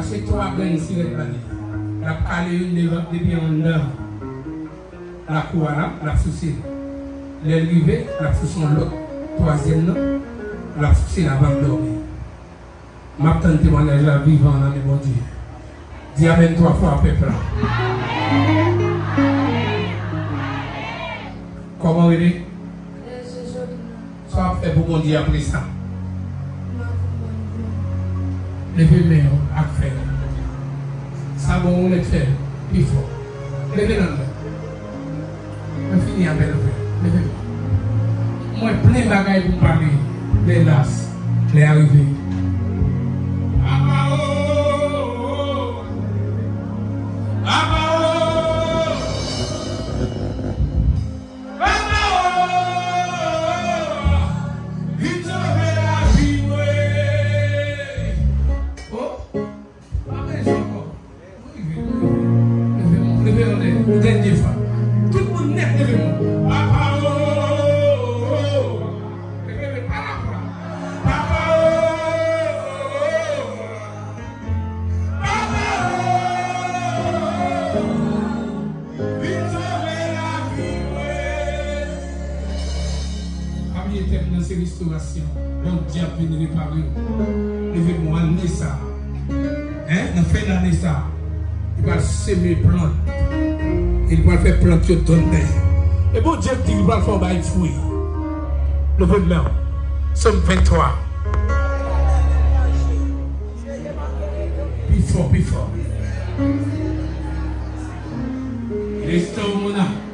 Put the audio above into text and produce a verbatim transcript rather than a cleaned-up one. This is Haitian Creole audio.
Se twa grenn sirèt la li ye. L ap kale youn devan, depi anndan lakou a la, l ap souse l. Lè l rive, l ap souse yon lòt, twazyèm nan, l ap souse l avan l dòmi. M ap tann temwayaj la vivan nan men Bondye. Di amèn twa fwa, pèp la. Kòman w rele? Sa w ap fè pou Bondye apre sa? Leve men w ak fè l. Sa bon, ou mèt fè l pi fò. Leve nan men. Mwen fini apèl ou fè. Leve men. Mwen plen bagay pou m pale. Lè las, lè a rive. Papa o, papa o, papa o, vin sove lavi mwen. O, pa bezwen ankò. Leve, leve, leve, leve, leve, yon dènye fwa. Tout moun nèt, leve men w. Papa o, leve men, pa la fwa. Papa o, papa o, vin sove lavi mwen. Pa bliye tèm nan se restorasyon. Bondye ap vin repare w. Leve men w, ane sa. Hein? Nan fen ane sa, li pral seme plant. E li pral fè plant yo donn dèyè. E Bondye di li pral fè w bay fwi. Leve men w. Sòm venntwa. Pi fò, pi fò. Restore mon âme.